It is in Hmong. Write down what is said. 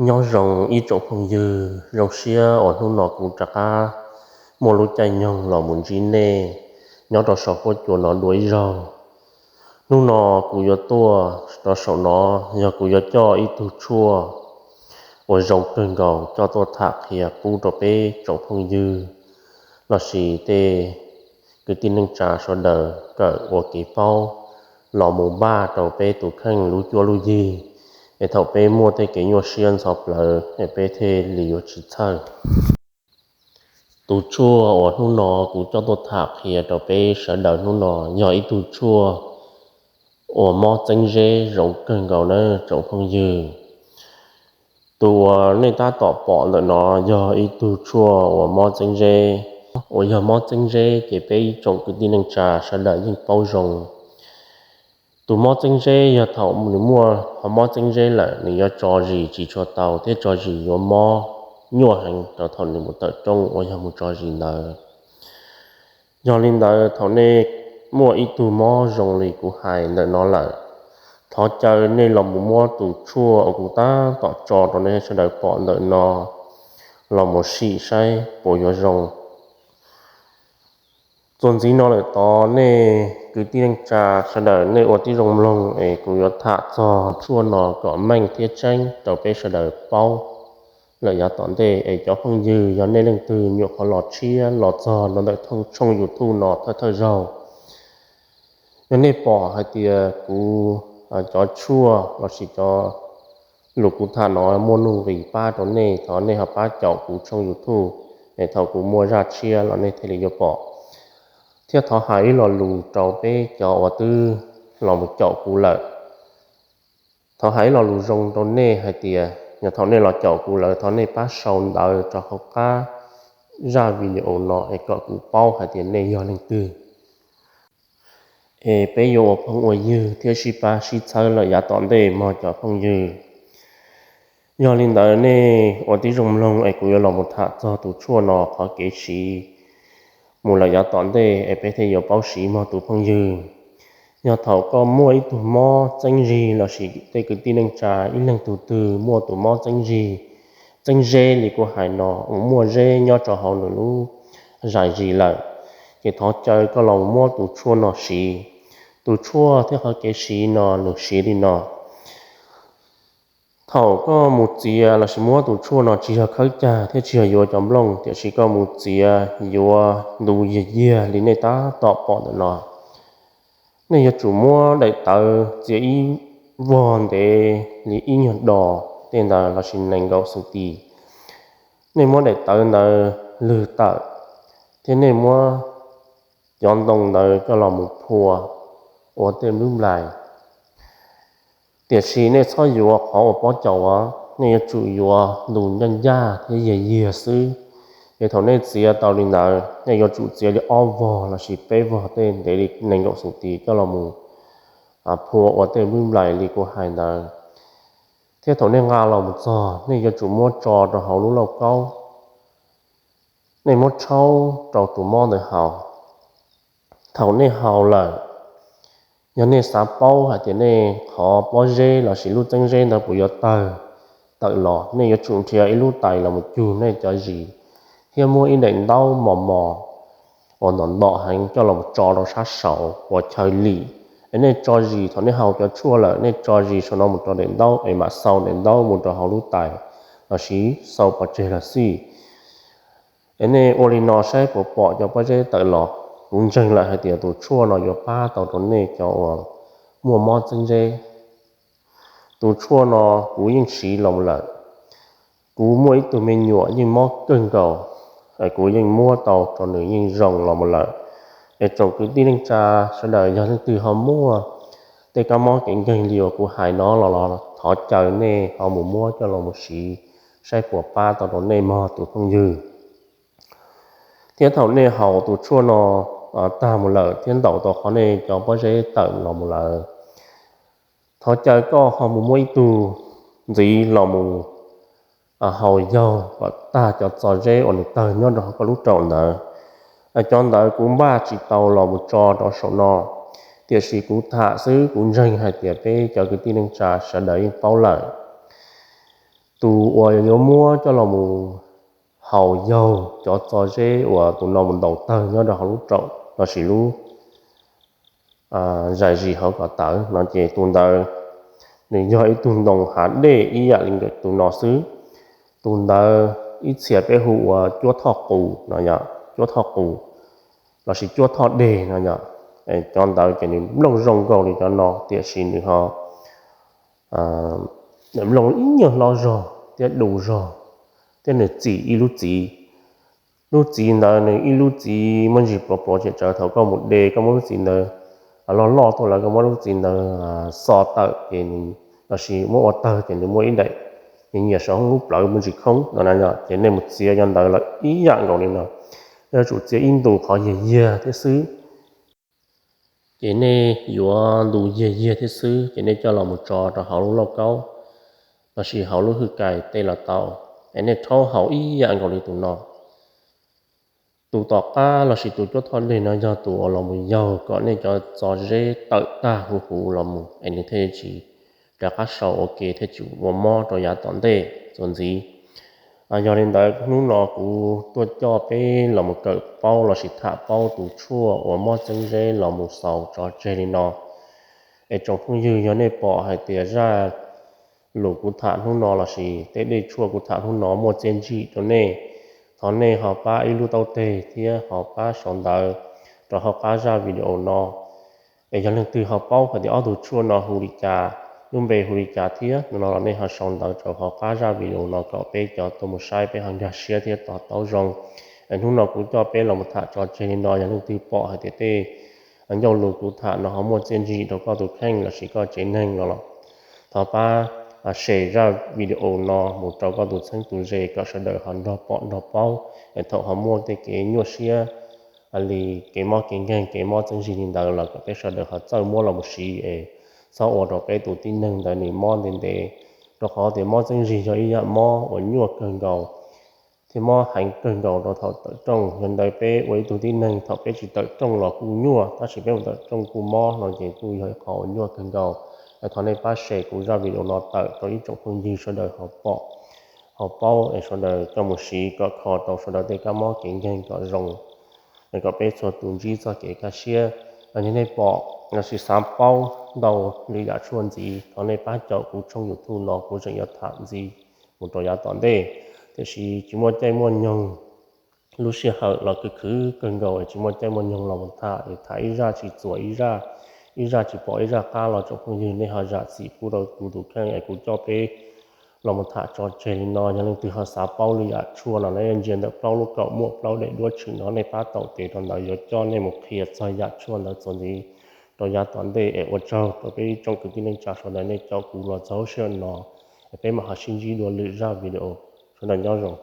Nyob zoo ib tsoom phooj ywg, zoo siab uas hnub no kuv rov qab muaj lub caij nyoog los mus ntsib nej nyob rau saum huab cua no dua ib zaug. Hnub no kuv yuav tuaj rau saum no, yog kuv yuav coj ib tug tshuaj uas zoo kawg nkaus coj tuaj tham qhia pub rau peb tsoom phooj ywg lossis tej kwv tij neej tsa sawv daws kawm ua kev paub los mus npaj rau peb tus kheej lub cuab lub yig, es thaum peb muaj tej kev nyuaj siab ntxhov plawv es peb thiaj li yuav tsis txhawj. Tus tshuaj uas hnub no kuv coj tuaj tham qhia rau peb sawv daws hnub no yog ib tug tshuaj uas mob txeeb zeb zoo kawg nkaus nawb tsoom phooj ywg. Tus uas nej tab tom pom ntawm no yog ib tug tshuaj uas mob txeeb zeb, uas yog mob txeeb zeb ces peb ib tsoom kwv tij neej tsa sawv daws yeej paub zoo. Tus mob txeeb zeb yog thaum nws muaj qhov mob txeeb zeb lawm nws yuav tso zis tsis tshua tau thiab tso zis yuav mob nyuaj heev rau thaum nws mus tawm rooj uas yog mus tso zis ntawd. Yog li ntawd thaum nej muaj ib tug mob zoo li kuv hais ntawm no lawm, thov caw nej los mus muab tus tshuaj uas kuv tab tom tso rau nej sawv daws pom ntawm no los mus sim saib puas yuav zoo. Txuas ntxiv no lawm tod nej kwv tij neej tsa sawv daws nej ua tib zoo mloog es kuv yuav tham txog tshuaj no kom meej thiab tseeb rau peb sawv daws paub lawm yav tom ntej. Es cov phooj ywg yog nej leej twg nyuam qhuav los tshiab los txog rau ntawm tshooj YouTube no thawj thawj zaug, yog nej pom hais tias kuv cov tshuaj lossis cov lus kuv tham no muaj nuj nqis pab rau nej, thov nej ho pab caum kuv tshooj YouTube, es thaum kuv muaj zaj tshiab los nej thiaj li yuav pom. Thiab thov hais ib lo lus rau peb cov uas twb los mus caum kuv lawm. Thov hais ib lo lus zoo rau nej hais tias yog thaum nej los caum kuv lawm thov nej pab sau ntawv rau hauv qab zaj video no es kom kuv paub hais tias nej yog leej twg, es peb yuav ua phooj ua ywg thiab sib pab sib txhawb lawm yav tom ntej mog cov phooj ywg. Yog li ntawd nej ua tib zoo mloog es kuv yuav los mus tham txog tus tshuaj no qhov kev siv mus lawm yav tom ntej es peb thiaj yuav paub siv mog tus phooj ywg. Yog thaum koj muaj ib tug mob txeeb zig lossis tej kwv tij neej tsa ib leeg tug twg muaj tus mob txeeb zig, txeeb zeb li kuv hais no, uas muaj zeb nyob rau hauv nws lub zais zis lawm, ces thov caw koj los muab tus tshuaj no siv. Tus tshuaj thiab qhov kev siv no nws siv li no. Thaum koj mus txiav lossis muab tus tshuaj no tsis yog khawb cag thiab tsis yog yuav cov nplooj, tiam sis koj mus txiav yuav ntu yiag yiag li nej tab tom pom ntawm no. Nej yuav tsum muab daim tawv txiav ib vog ntev li ib nyuag dos tej ntawd lossis nees nkaum xees tis. Nej muab daim tawv ntawd lwg tawm, thiab nej muab cov ntoo ntawd coj los mus phua ua tej nplub nplais. Tiam sis nej txhob yuav qhov uas pob caus, nej yuav tsum yuav ntu ncaj ncaj thiab yiag yiag xwb. Es thaum nej txiav tau li ntawd, nej yuav tsum txiav li ob vog lossis peb vog tej ntev li nees nkaum xees tis coj los mus phua ua tej nplub nplais li kuv hais ntawd. Thiab thaum nej nqa los mus txog, nej yuav tsum muab tso rau hauv lub lauj kaub, nej muab tshaub rau tus mob ntawd haus. Thaum nej haus lawm, yog nej xav paub hais tias nej qhov pob zeb lossis lub txeeb zeb ntawd puas yuav tawg tawm los, nej yuav tsum nrhiav ib lub tais los mus cug nej cov zis, thiab muab ib daim ntaub mos mos uas ntom ntom heev coj los tso rau sab saud uas chaw lim. Es nej tso zis, thaum nej haus cov tshuaj lawm, nej tso zis saum no mus rau daim ntaub es mam xau daim ntaub mus rau hauv lub tais lossis xau pov tseg los xij. Es nej ua li no saib puas pom cov pob zeb tawm los. Kuv ntseeg lawm hais tias tus tshuaj no yuav pab tau rau nej cov uas muaj mob txeeb zeb. Tus tshuaj no kuv yeej siv los lawm. Kuv muaj ib tug me nyuam yeej mob kawg nkaus, kuv yeej muab tau rau nws yeej zoo los mus lawm. Es tsoom kwv tij neej tsa sawv daws yog leej twg ho muaj tej kab mob kev nkeeg li uas kuv hais no los los thov caw nej ho mus muab coj los mus siv saib puas pab tau rau nej mog tus phooj ywg. Thiab thaum nej haus tus tshuaj no tag mus lawm thiab ntaus tau qhov nej cov pob zeb tawm los mus lawm, thov caw koj ho mus muab ib tug ntxiv los mus haus yaug kom tag cov txo zeb uas nws tawg nyob rau hauv koj lub raum ntawd. Cov ntawd kuv npaj tsis tau los mus tso rau saum no, tiam sis kuv tham xwb kuv ntseeg hais tias peb cov kwv tij neej tsa sawv daws yeej paub lawm. Tus uas yuav muab coj los mus haus yaug cov txo zeb uas tus no mus ntaus tawg nyob rau hauv lub raum lossis lub zais zis hauv ko taw no ces tus ntawd nws yog ib tug ntoo hav dej ib yam li tus no xwb. Tus ntawd ib txhia peb hu ua cuab thoj qus no yom, cuab thoj qus lossis cuab thoj deg no yom. Cov ntawd ces nws nplooj zoo nkaus li cov no, tiam sis nws ho nws nplooj ib nyuag hlob zog thiab du zog, thiab nws txim ib lub txiv. Lub txiv ntawd nws ib lub txiv muaj ntsis pluav pluav tsem tsawv, thaum koj mus de koj muab lub txiv ntawd loj loj tuaj lawm, koj muab lub txiv ntawd xo tawm ces nws, lossis muab ua tawg ces nws muaj ib daim nyias nyias saum lub plawv muaj ntsis khoob no na yom. Ces nej mus txiav cov ntawd los ib yam nkaus li no, yuav tsum txiav ib ntus qhov yiag yiag thiab xwb. Ces nej yuav ntus yiag yiag thiab xwb ces nej coj los mus tso rau hauv lub lauj kaub lossis hauv lub hwj kais tej los tau, es nej rhaub haus ib yam nkaus li tus no. Tus tom qab lossis tus cuab thoj deg no yog tus uas los mus yaug kom nej cov txo zeb tawm tag huv huv los mus es nws thiaj tsis rov qab sau ua ke thiaj tsis ua mob rau yav tom ntej txuas ntxiv. Yog li ntawd hnub no kuv tuaj coj peb los mus kawm paub lossis tham paub tus tshuaj uas mob txeeb zeb los mus xaus tso tseg li no. Es tsoom phooj ywg, yog nej pom hais tias zaj lus kuv tham hnub no lossis tej dej tshuaj kuv tham hnub no muaj txiaj ntsig rau nej, thov nej ho pab ib lub taub teg thiab ho pab sau ntawv rau hauv qab zaj video no. Es yog leej twg ho paub hais tias ob tug tshuaj no hu li cas, lub npe hu li cas thiab no los nej ho sau ntawv rau hauv qab zaj video no kom peb cov tuaj mus saib peb ho nkag siab thiab to taub zoo. Es hnub no kuv coj peb los mus tham tso tseg li no, yog leej twg pom hais tias tej ncauj lus kuv tham no ho muaj txiaj ntsig rau koj tus kheej lossis koj tsev neeg no los thov pab share zaj video no mus rau koj tus txheeb tus ze kom sawv daws ho nrog pom nrog paub, es thaum ho muaj tej kev nyuaj siab li kev mob kev nkeeg kev mob txeeb zig li ntawd los kom peb sawv daws ho txawj muab los mus siv es txhob ua rau peb tus tib neeg ntawd nws mob ntev ntev, rau qhov tias mob txeeb zig yog ib yam mob uas nyuaj kawg nkaus thiab mob heev kawg nkaus rau thaum tawm rooj. Yog ntawd peb ua ib tug tib neeg thaum peb tsis tawm rooj los kuj nyuaj, tab sis peb mus tawm rooj kuj mob no ces kuj yog ib qho uas nyuaj kawg nkaus. Thov nej pab share kuv zaj video no tawm rau ib tsoom phooj ywg sawv daws ho pom ho paub es sawv daws coj mus siv kom kho rau sawv daws tej kab mob kev nkeeg kom zoo, kom peb txhua tus ntsib txoj kev kaj siab. Yog nej pom lossis xav paub ntau lwm yam tshuaj ntxiv thov nej pab caum kuv tshooj YouTube no, kuv tseem yuav tham ntxiv mus rau yav tom ntej. Tiam sis tsis muaj caij muaj nyoog, lub sij hawm los khwv khwv kawg nkaus es tsis muaj caij muaj nyoog los mus tham, tham ib zaj tsis txuas ib zaj, ib zaj tsis pom ib zaj qab los tsoom phooj ywg nej ho zam txim pub rau kuv tus kheej es kuv coj peb los mus tham tso tseg li no. Yog leej twg ho xav paub lwm yam tshuaj no nej ntsia ntawm plaub lub kaum muaj plaub daim duab tshwm no, nej pab taum tes rau ntawd yuav coj nej mus qhia txog yam tshuaj ntawd txuas ntxiv rau yav tom ntej. Es ua tsaug rau peb ib tsoom kwv tij neej tsa sawv daws nej caum kuv los txog lub sij hawm no, es peb mam ho sib ntsib dua lwm zaj video. Sawv daws nyob zoo.